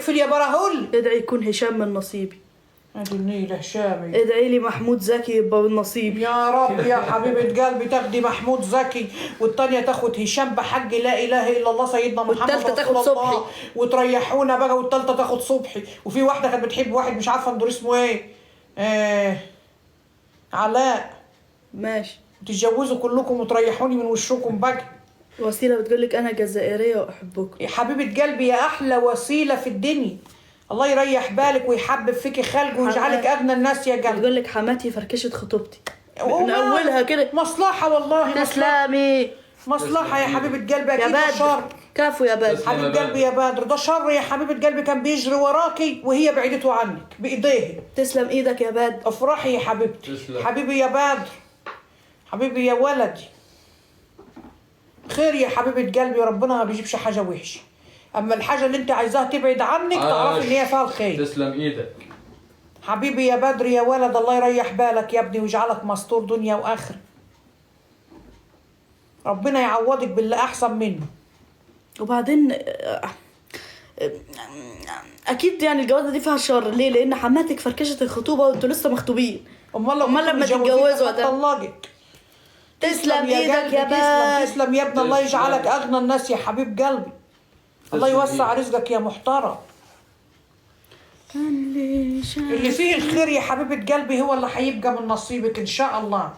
اقفل يا براهول. ادعي يكون هشام من نصيبي. ادي النيل هشامي. ادعي لي محمود زكي يبقى من نصيبي. يا رب يا حبيبة قلبي تاخدي محمود زكي، والتانية تاخد هشام بحق لا إله إلا الله سيدنا محمد والتالتة رسول تاخد الله. صبحي. وتريحونا بقى، والتالتة تاخد صبحي. وفي واحدة كانت بتحب واحد مش عارفة ندور اسمه ايه، علاء. ماشي. تتجوزوا كلكم وتريحوني من وشكم بقى. وسيلة بتقولك أنا جزائرية وأحبكم. يا حبيبة قلبي يا أحلى وسيلة في الدنيا، الله يريح بالك ويحبب فيكي خلقه ويجعلك أغنى الناس يا قلبي. بتقولك حماتي فركشت خطوبتي من أولها كده. مصلحة والله، مصلحة. تسلمي. مصلحة يا حبيبة قلبي، يا أكيد ده بدر. شر. كفو يا بدر. تسلم. حبيبة قلبي يا بدر، ده شر يا حبيبة قلبي، كان بيجري وراكي وهي بعدته عنك بإيديها. تسلم إيدك يا بدر. افرحي يا حبيبتي. تسلم. حبيبي يا بدر، حبيبي يا ولدي، خير يا حبيبة قلبي، ربنا ما بيجيبش حاجة وحشة. أما الحاجة اللي أنت عايزاها تبعد عنك تعرفي إن هي فيها الخير. تسلم ايدك حبيبي يا بدر يا ولد، الله يريح بالك يا ابني ويجعلك مستور دنيا وآخرة. ربنا يعوضك باللي أحسن منه. وبعدين أكيد يعني الجوازة دي فيها شر. ليه؟ لأن حماتك فركشت الخطوبة وأنتوا لسه مخطوبين. أمال لو أمال كنتوا لما متجوزين تتجوزوا كانت وقتها. طلقك. تسلم ايدك قلبي، يا تسلم بدر. تسلم يا ابني، الله تسلم. يجعلك أغنى الناس يا حبيب قلبي. الله تسلم يوسع إيدك. رزقك يا محترم. اللي فيه الخير يا حبيبة قلبي هو اللي هيبقى من نصيبك إن شاء الله.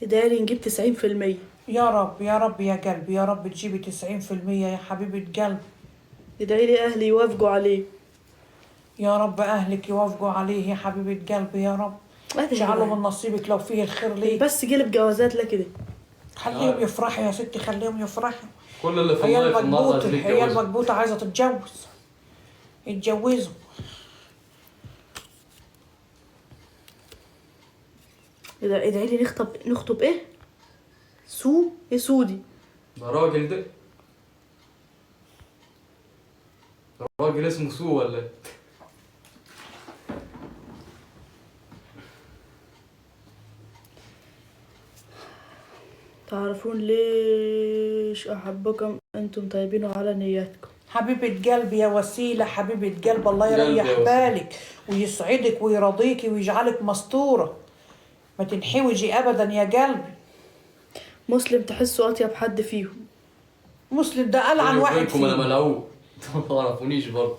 ادعي لي نجيب 90%. يا رب يا رب يا قلبي، يا رب تجيبي 90% يا حبيبة قلبي. ادعي لي أهلي يوافقوا عليه. يا رب أهلك يوافقوا عليه يا حبيبة قلبي يا رب. اجعله من نصيبك لو فيه الخير ليك. بس جلب جوازات لا كده. خليهم يفرحوا يا ستي، خليهم يفرحوا. كل اللي في هي ال live النهارده المكبوتة، عايزين هي يتجوزوا. المكبوتة عايزة تتجوز. يتجوزوا. ادعي لي نخطب ايه؟ سو ايه سودي؟ ده راجل، ده راجل اسمه سو ولا ايه؟ تعرفون ليش أحبكم؟ أنتم طيبين وعلى نياتكم. حبيبة قلبي يا وسيلة، حبيبة قلبي، الله قلبي يريح يا وسيلة. بالك ويسعدك ويرضيكي ويجعلك مستورة، ما تنحوجي أبدا يا قلبي. مسلم تحسه أطيب حد فيهم. مسلم ده ألعن بيني واحد وبينكم انا فيهم. ملعوب. انتوا ما تعرفونيش برضه.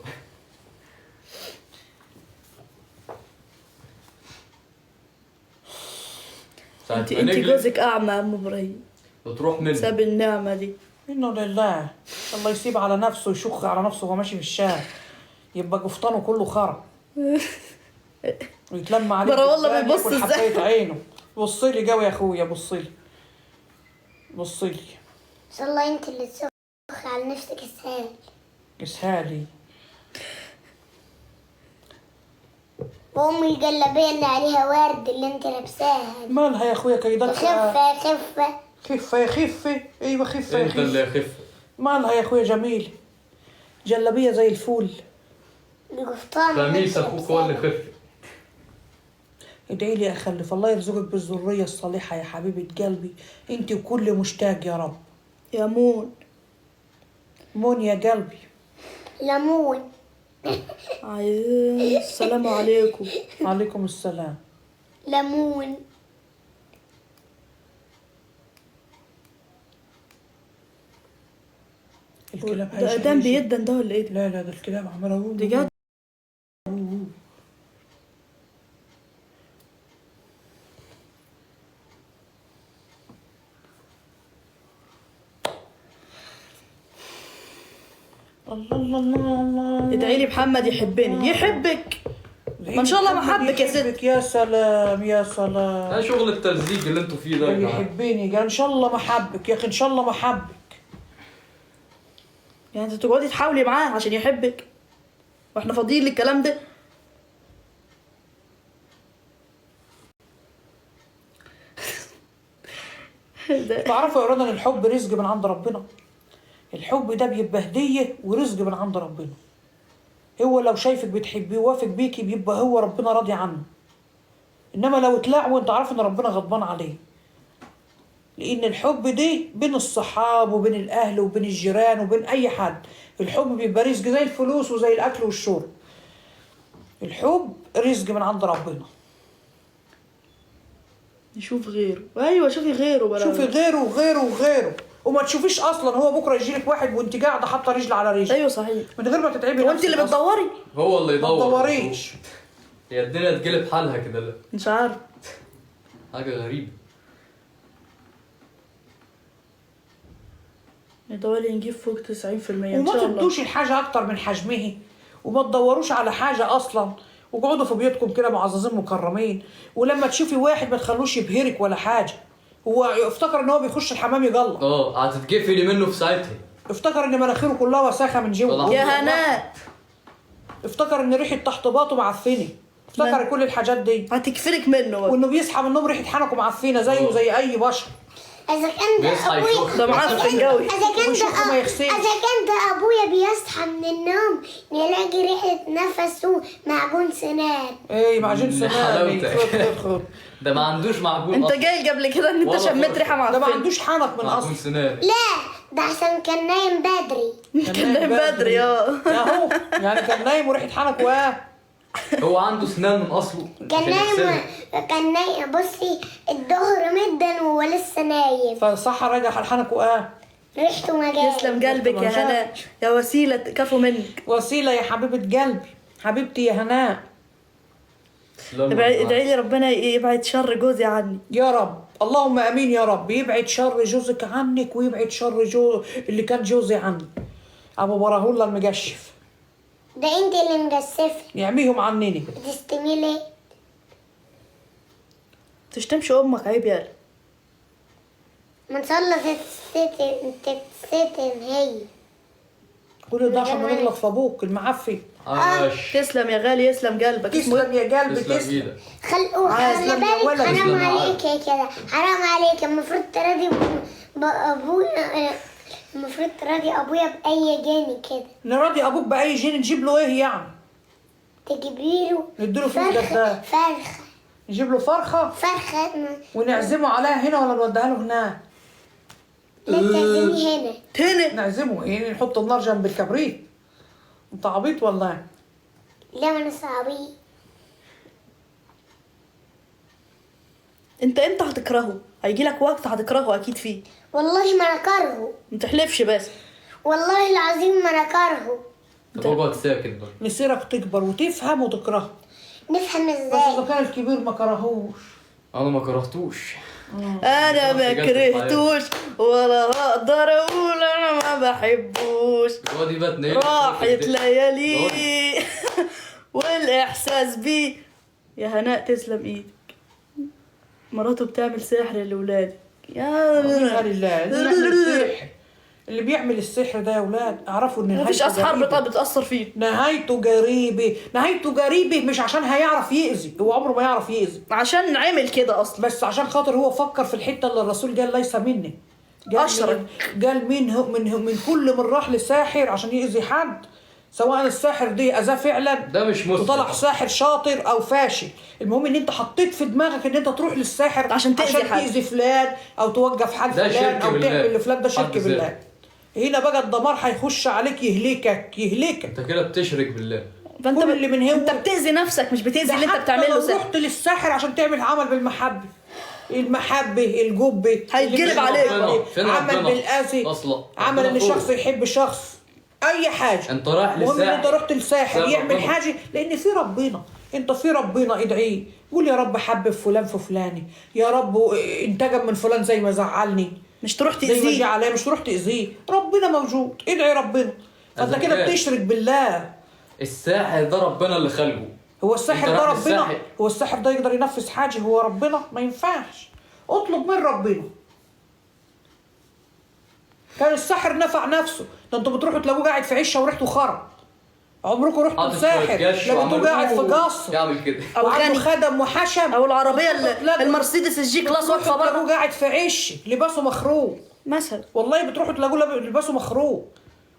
ساعة انت ما انت نجلب جوزك أعمى يا أم إبراهيم، بتروح مني. ساب النعمة دي. إنه لله، الله يسيب على نفسه ويشخ على نفسه وهو ماشي في الشارع، يبقى قفطانه كله خرا ويتلم عليه برا والله بالدقن، بيبص ياكل ازاي. حباية عينه. بصي لي قوي يا اخويا، بصي لي، بصي لي. ان شاء الله انت اللي تسخ على نفسك اسهال. اسهالي. وام الجلابيه اللي عليها ورد اللي انت لابساها دي. مالها يا اخويا كيدك؟ خفه خفه. خفه يا خفه، ايوه خفه يا انت اللي خفه. خفه. مالها يا اخويا جميل؟ جلابيه زي الفول. القفطان اللي خميس انت اخوك هو اللي لابساه. خفه. ادعي لي اخلف، الله يرزقك بالذريه الصالحه يا حبيبه قلبي، انت وكل مشتاق يا رب. يا مون. مون يا قلبي. ليمون. السلام عليكم. وعليكم السلام. ليمون. الكلاب ده هيجي ده هيجي. بيدن ده ولا ايه ده؟ لا لا، ده الكلاب عماله. دي جد. الله الله الله الله. ادعي لي محمد يحبني. يحبك ما ان شاء الله محبك يا ست. يحبك. يا سلام يا سلام. ده شغل التلزيق اللي انتوا فيه ده يا جماعه. يحبني قال ان شاء الله محبك يا اخي، ان شاء الله محبك. يعني انت تقعدي تحاولي معاه عشان يحبك، واحنا فاضيين للكلام ده؟ ده تعرفوا يا رنا ان الحب رزق من عند ربنا. الحب ده بيبقى هديه ورزق من عند ربنا. هو لو شايفك بتحبيه ووافق بيكي بيبقى هو ربنا راضي عنه. انما لو اتلعون تعرف ان ربنا غضبان عليه. لان الحب دي بين الصحاب وبين الاهل وبين الجيران وبين اي حد، الحب بيبقى رزق زي الفلوس وزي الاكل والشرب. الحب رزق من عند ربنا. نشوف غيره. ايوه شوفي غيره بلا. شوفي غيره وغيره وغيره، وما تشوفيش اصلا. هو بكره يجيلك واحد وانت قاعدة حاطه رجل على رجل. ايوه صحيح، من غير ما تتعبي. وانت اللي بتدوري. هو اللي يدور. ما تدوريش. هي الدنيا تقلب حالها كده. لا مش عارف، حاجة غريبة. ندوري نجيب فوق 90% ان شاء الله. وما تدوش الحاجة اكتر من حجمها، وما تدوروش على حاجة اصلا، وقعدوا في بيوتكم كده معززين مكرمين. ولما تشوفي واحد ما تخلوش يبهرك ولا حاجة. هو افتكر ان هو بيخش الحمام يجلط. هتتجفلي منه في ساعتها. افتكر ان مناخيره كلها وساخة من جوه. يا هناء. افتكر ان ريحه تحت باطه معفنه. افتكر كل الحاجات دي هتكفلك منه، وانه بيصحى من النوم ريحه حنكه معفنه زيه زي اي بشر. اذا كان ده ابويا ده معفن قوي. اذا كان ده ابويا بيصحى من النوم يلاقي ريحه نفسه معجون سنان. ايه معجون سنان؟ ده ما عندوش معجون. انت جاي قبل كده ان انت شميت ريحه معفنه. ده ما عندوش حنك من اصلا. معجون سنان. لا ده عشان كان نايم بدري. كان نايم بدري. اهو يعني كان نايم وريحه حنك. هو عنده سنان من اصله. كان نايم. بصي الظهر مدا وهو لسه نايم، فصحى راجع حنك وقام ريحته ما جاية. يسلم قلبك يا هناء، يا وسيلة كفو منك. وسيلة يا حبيبه قلبي، حبيبتي يا هناء. ادعي لي ربنا يبعد شر جوزي عني يا رب. اللهم امين يا رب. يبعد شر جوزك عنك، ويبعد شر اللي كان جوزي عني، ابو براهولا المجشف. ده انت اللي مجسفه. يعميهم عنني. بتشتمي ليه؟ تشتمش امك، عيب يالا. ما ان شاء الله تتستم هي. كل ده عشان ما نغلط في ابوك المعفي. تسلم يا غالي، يسلم قلبك. تسلم يا قلبي، تسلم. خلي بالك، حرام عليك كده، حرام عليك. المفروض تراضي ابويا، المفروض تراضي ابويا باي جاني كده. نراضي ابوك باي جاني؟ نجيب له ايه يعني؟ تجيبي له، نديله فلوس. فرخة. نجيب له فرخة؟ فرخة ونعزمه عليها هنا ولا نوديها له هناك؟ لا تعزمي هنا. هنا نعزمه يعني، نحط النار جنب الكبريت. انت عبيط والله. لا ما انا عبيط. انت امتى هتكرهه؟ هيجي لك وقت هتكرهه اكيد فيه. والله ما انا كارهه. ما تحلفش بس. والله العظيم ما انا كارهه. طب اقعد ساكت بقى. مصيرك تكبر وتفهم وتكرهه. نفهم ازاي؟ بس اذا كان الكبير ما كرهوش. انا ما كرهتوش. انا ما كرهتوش ولا هقدر اقول انا ما بحبوش. راحت ليالي والاحساس بيه. يا هناء تسلم ايدك. مراته بتعمل سحر لاولادك. يا لله. السحر اللي بيعمل السحر ده يا اولاد اعرفوا ان مفيش اسحار بتاثر فيه. نهايته قريبه، نهايته قريبه. مش عشان هيعرف يأذي، هو عمره ما يعرف يأذي، عشان عمل كده اصلا، بس عشان خاطر هو فكر في الحتة اللي الرسول قال ليس مني. اشرك. قال من كل من راح لساحر عشان يأذي حد، سواء الساحر دي اذاه فعلا، ده مش مسلم، وطلع ساحر شاطر او فاشل. المهم ان انت حطيت في دماغك ان انت تروح للساحر عشان تأذي حد، تأذي فلان او توقف حال فلان او تعمل لفلان، ده شرك بالله. هنا بقى الدمار هيخش عليك، يهلكك يهلكك. انت كده بتشرك بالله. فانت كل اللي من هو انت بتأذي نفسك، مش بتأذي اللي انت بتعمله. سحر. رحت للساحر عشان تعمل عمل بالمحبة، المحبة الجب هيتقلب عليك. عمل بالاذى، عمل ان شخص يحب شخص، اي حاجة. انت رايح للساحر، المهم انت رحت للساحر يعمل حاجة، لان في ربنا، انت في ربنا ادعية، قول يا رب حبب فلان في فلاني، يا رب انتقم من فلان زي ما زعلني. مش تروح تأذيه زي ما جه عليا، مش تروح تأذيه. ربنا موجود، ادعي ربنا. فانت كده بتشرك بالله. الساحر ده ربنا اللي خلقه. هو الساحر ده ربنا؟ هو الساحر ده يقدر ينفذ حاجة؟ هو ربنا؟ ما ينفعش. اطلب من ربنا. كان الساحر نفع نفسه، ده انتوا بتروحوا تلاقوه قاعد في عشه وريحته خرا. عمركم رحتوا لساحر لقيتوه قاعد في قصر يعمل كده، او غني خدم وحشم، او العربية المرسيدس ال G-Class واقفة بره، تلاقوه قاعد في عش لباسه مخروب مثلا. والله بتروحوا تلاقوه لباسه مخروب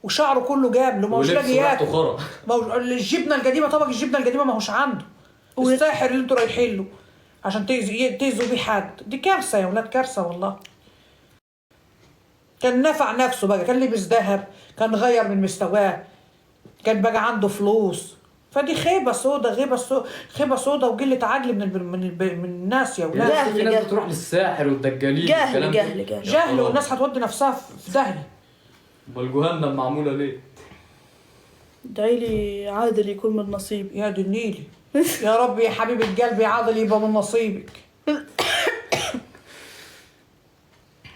وشعره كله جامل وما هوش لاقي ياكل. الجبنة القديمة، طبق الجبنة القديمة ما هوش عنده. الساحر اللي انتوا رايحين له عشان تأذوا بيه حد. دي كارثة يا ولاد، كارثة والله. كان نفع نفسه بقى، كان لبس ذهب، كان غير من مستواه، كان بقى عنده فلوس. فدي خيبه سودا، خيبه سودا وقلة عدل من الناس يا ولاد. جهل، في ناس جهل. بتروح للساحر والدجالين جهل، والكلام ده. جهل، جهل. يا جهل، حرام. والناس هتودي نفسها في داهية. امال جهنم معمولة ليه؟ ادعي لي عادل يكون من نصيبي. يا دي النيلي يا رب يا حبيبه قلبي عادل يبقى من نصيبك.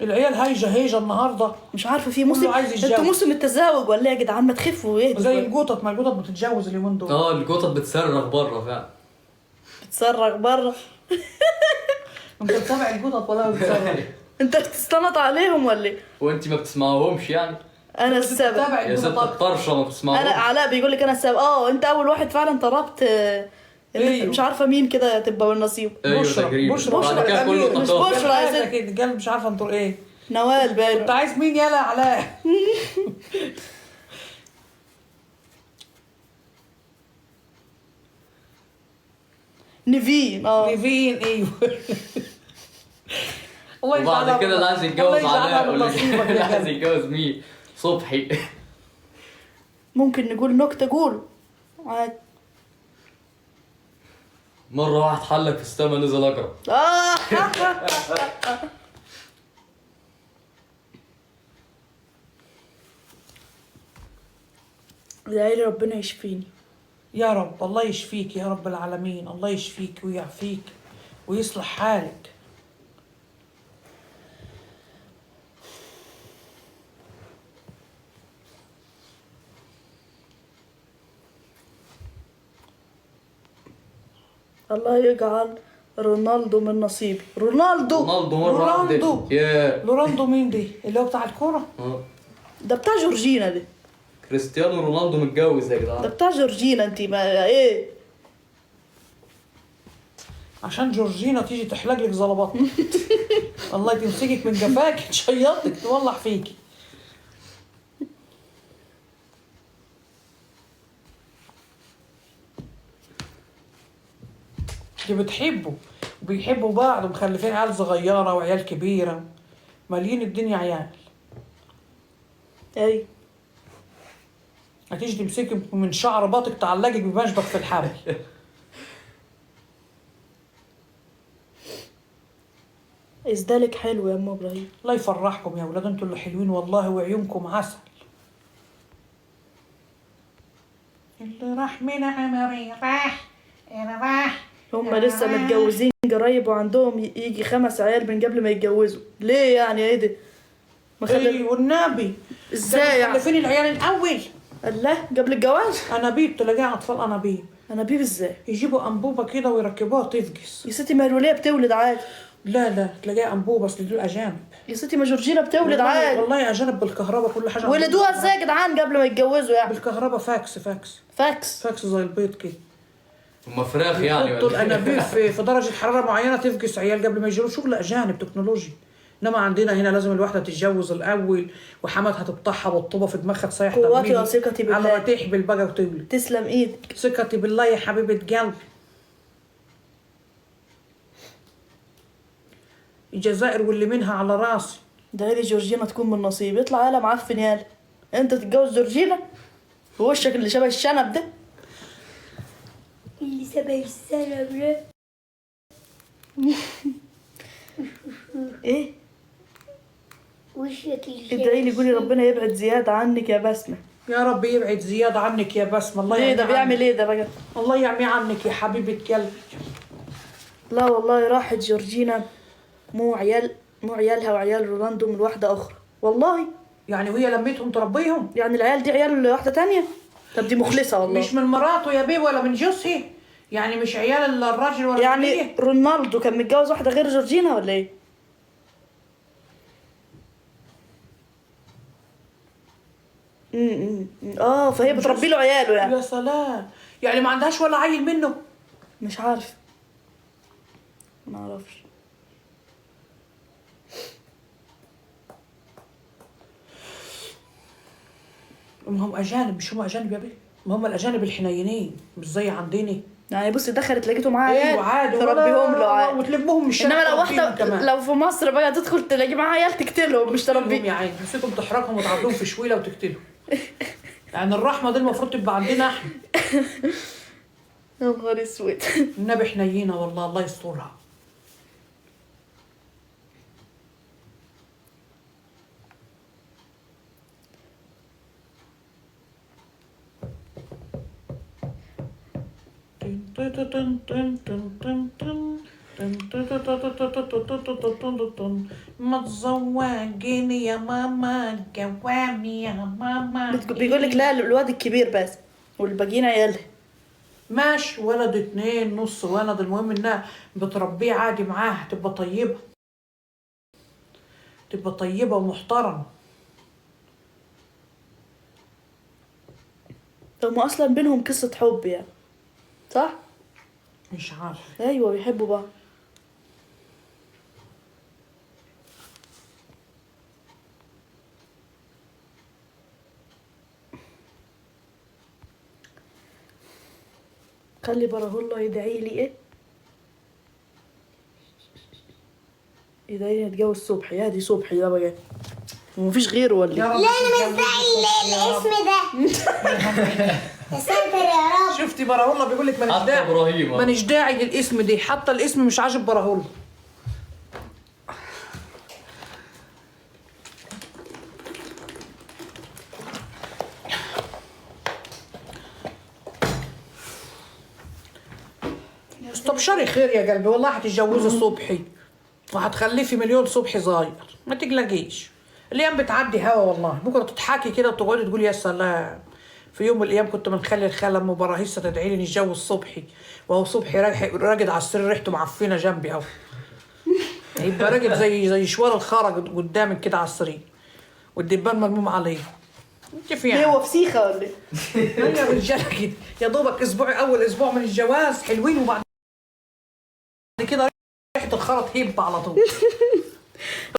العيال هايجه هيجه النهارده، مش عارفه في كله موسم، عايز يتجوز. انتوا موسم التزاوج ولا ايه يا جدعان؟ ما تخفوا واهدوا زي شوية. القطط، ما القطط بتتجوز اليومين دول. القطط بتصرخ بره فعلا. بتصرخ بره. انت بتتابع القطط ولا بتصرخ؟ انت بتستنط عليهم ولا ايه؟ وانت ما بتسمعوهمش يعني؟ انا السبب. بتتابع يا ست القطط. الطرشه ما بتسمعوهمش. انا علاء بيقول لك انا السبب. انت اول واحد فعلا طلبت، إن أيوه. مش عارفه مين كده تبقى من نصيب. ايوه بشرى، تقريبا. بشرى، بعد كده بشرى. كله مش تطاطا. بشرى يا ست. كده قال مش عارفه انطر ايه. نوال باين. انت عايز مين يالا يا علاء؟ نيفين. نيفين ايوه. الله وبعد يجعلها كده من- اللي عايز يتجوز الله يجعلها علاء من واللي نصيبك يا اللي عايز جدع. يتجوز مين؟ صبحي. ممكن نقول نكتة؟ قول عادي. مرة واحد حلق في السما نزل اقرب. ادعي لي ربنا يشفيني يا رب. الله يشفيك يا رب العالمين، الله يشفيك ويعافيك ويصلح حالك. الله يجعل رونالدو من نصيبي. رونالدو، رونالدو مرة واحدة. رونالدو. يا لورندو مين دي؟ اللي هو بتاع الكورة؟ ده بتاع جورجينا ده. كريستيانو رونالدو متجوز يا ده جدعان. بتاع جورجينا. انت ما ايه؟ عشان جورجينا تيجي تحلق لك زلبط. الله تمسكك من جفاك تشيطك تولع فيكي. دي بتحبه وبيحبوا بعض ومخلفين عيال صغيرة وعيال كبيرة، مالين الدنيا عيال. اي هتيجي تمسكك من شعر باطك تعلقك بمشبك في الحبل. ازدالك حلو يا ام ابراهيم. الله يفرحكم يا ولاد، انتوا اللي حلوين والله وعيونكم عسل. اللي راح من عمري راح، اللي راح. هم لسه متجوزين قريب وعندهم يجي 5 عيال من قبل ما يتجوزوا. ليه يعني؟ ايه ده؟ ما خلي- ايه والنبي ازاي يعني؟ فين العيال الاول؟ الله قبل الجواز؟ انابيب، تلاقيها اطفال انابيب. انابيب ازاي؟ يجيبوا انبوبة كده ويركبوها تفجس. يا ستي ما الوليه بتولد عادي. لا لا تلاقيها انبوبة، اصل دول اجانب. يا ستي ما جورجينا بتولد والله- عادي. والله اجانب بالكهرباء كل حاجة. ولدوها ازاي يا جدعان قبل ما يتجوزوا يعني؟ بالكهرباء، فاكس فاكس فاكس. فاكس زي البيض كده. هما فراخ يعني يحطوا ولا إيه؟ الانابيب في درجه حرارة معينة تفجس عيال قبل ما يجيبوا. شغل اجانب تكنولوجي. انما عندنا هنا لازم الواحدة تتجوز الاول وحماتها تقطعها بالطوبه في دماغها تسيح قوتي دمها وثقتي بالله. على ما تحبل بقى وتولد. تسلم ايدك. ثقتي بالله يا حبيبه قلبي. الجزائر واللي منها على راسي. ده لي جورجينا تكون من نصيب. يطلع يالا معفن يالا. انت تتجوز جورجينا ووشك اللي شبه الشنب ده. اللي شبه الشنب ده. ايه؟ وشك اللي شبه ادعي لي قولي الشنب. ربنا يبعد زياد عنك يا بسمة. يا رب يبعد زياد عنك يا بسمة. الله ايه ده يعمي بيعمل عنك. ايه ده بقى؟ الله يعمي عنك يا حبيبة قلبي. لا والله راحت جورجينا مو عيالها وعيال رونالدو من واحدة أخرى والله. يعني وهي لميتهم تربيهم؟ يعني العيال دي عيال واحدة تانية؟ طب دي مخلصة والله. مش من مراته يا بيه ولا من جوزها، يعني مش عيال الراجل ولا يعني الولية. رونالدو كان متجوز واحدة غير جورجينا ولا ايه؟ فهي بتربي له عياله يعني. يا سلام، يعني ما عندهاش ولا عيل منه؟ مش عارف، ما اعرفش. ما هم اجانب، مش هم اجانب يا بيه؟ ما هم الاجانب الحنينين مش زي عندنا. يعني بصي دخلت لقيته معاها عيال، ايوه عادي، تربيهم له عادي. وتلمهم من الشارع انما لو تربيهم واحدة كمان. لو في مصر بقى تدخل تلاقي معاها عيال تقتلهم مش تربيهم تربيهم. يا عيني، تمسكهم تحرقهم وتعبيهم في شويله وتقتلهم. يعني الرحمة دي المفروض تبقى عندنا احنا. يا نهار اسود. النبي حنينه والله، الله يسترها. ما تزوجيني يا ماما، جوامي يا ماما. بيقول لك لا الواد الكبير بس والباقيين عيالها. ماشي، ولد 2 نص ولد، المهم انها بتربيه عادي معاها، تبقى طيبة، تبقى طيبة ومحترمه. طب ما اصلا بينهم قصة حب يعني، صح؟ مش عارفه. ايوه بيحبوا بعض. خلي براهولا يدعي لي ايه؟ يدعي لي اتجوز صبحي. يا دي صبحي ده بقى ومفيش غيره ولا يا ايه؟ رب لا انا مش داعي الاسم ده. يا ساتر يا رب. شفتي براهولا بيقول لك ماليش حتى داعي، ابراهيم ماليش داعي للاسم دي، حتى الاسم مش عاجب براهولا. استبشري خير يا قلبي، والله هتتجوزي صبحي وهتخلفي مليون صبحي صغير، ما تقلقيش. الايام بتعدي هوا والله، بكره تضحكي كده وتقعدي تقولي يا سلام، في يوم من الايام كنت بنخلي الخالة ام براهيسه تدعي لي نتجوز صبحي، وهو صبحي راجد على السرير ريحته معفنه جنبي اهو. يبقى راجل زي شوال الخرج قدامك كده على السرير والدبان ملموم عليه. انت في ليه يعني هو فسيخه ولا ايه؟ هي الرجالة كده يا دوبك اسبوع، اول اسبوع من الجواز حلوين، وبعد كده ريحه الخرط هيب على طول.